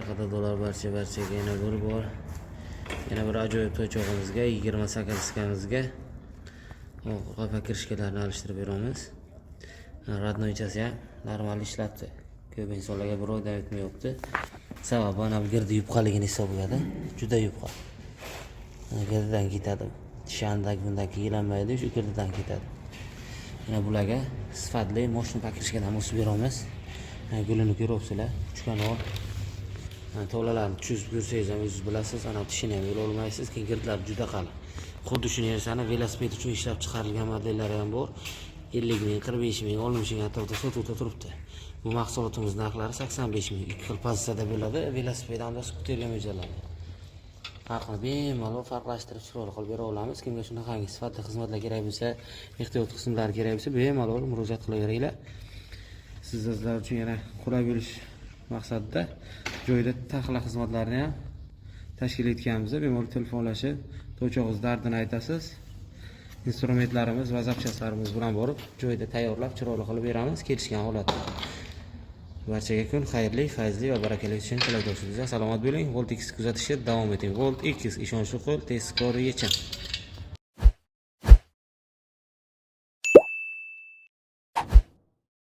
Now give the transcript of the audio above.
Qadrdonlar, barchaga yana bir bor, yana bir ajoyib toychog'imizga, 28 kamizga покрышка larni alishtirib beramiz. Родной chasi ham normal ishlabdi. Ko'p insonlarga bir oydan o'tmayapti. Sababi ana bu girdi yupqaligini hisoblaydi. Juda yupqa. Girdidan ketadi. Shandak bundan yelanmaydi, shu girdidan ketadi. Mana bularga sifatli, мощный покрышка dan bosib beramiz. Mana gulini ko'ryapsizlar, uch kanal. Mana tolalarni tushizib ko'rsangiz ham o'zingiz bilasiz, ana tishini ham olmaysiz, keyin girdlar juda qalin. Xuddi shu narsani velosiped uchun ishlab chiqarilgan modellari ham bor. 50 ming, 45 ming, 60 ming atrofida sotuvda turibdi. Bu mahsulotimiz narxlari 85 ming. Ikki xil pozitsiyada bo'ladi, velosiped hamda skuterga mo'ljallangan. Farqini bemalol farqlashtirib, chiroyli qilib bera olamiz. Kimga shunaqangi sifatli xizmatlar kerak bo'lsa, ehtiyot qismlari kerak bo'lsa, bemalol murojaat qilaveringlar. Sizlar uchun yana qulay bo'lish maqsadida joyida taxla xizmatlarini ham tashkil etganmiz. Bemalol telefonlashib, toychog'ingiz dardini aytasiz. Instrumentlarimiz va запчасть larimiz bilan borib, joyida tayyorlab, chiroyli qilib beramiz kelishgan holatda. Barchaga kun xayrli, fayzli va barakali o'tishini tilakdoshimiz. Salomat bo'ling. Volt X kuzatishda davom eting. Volt X: ishonchli qo'l, tezkor yechim.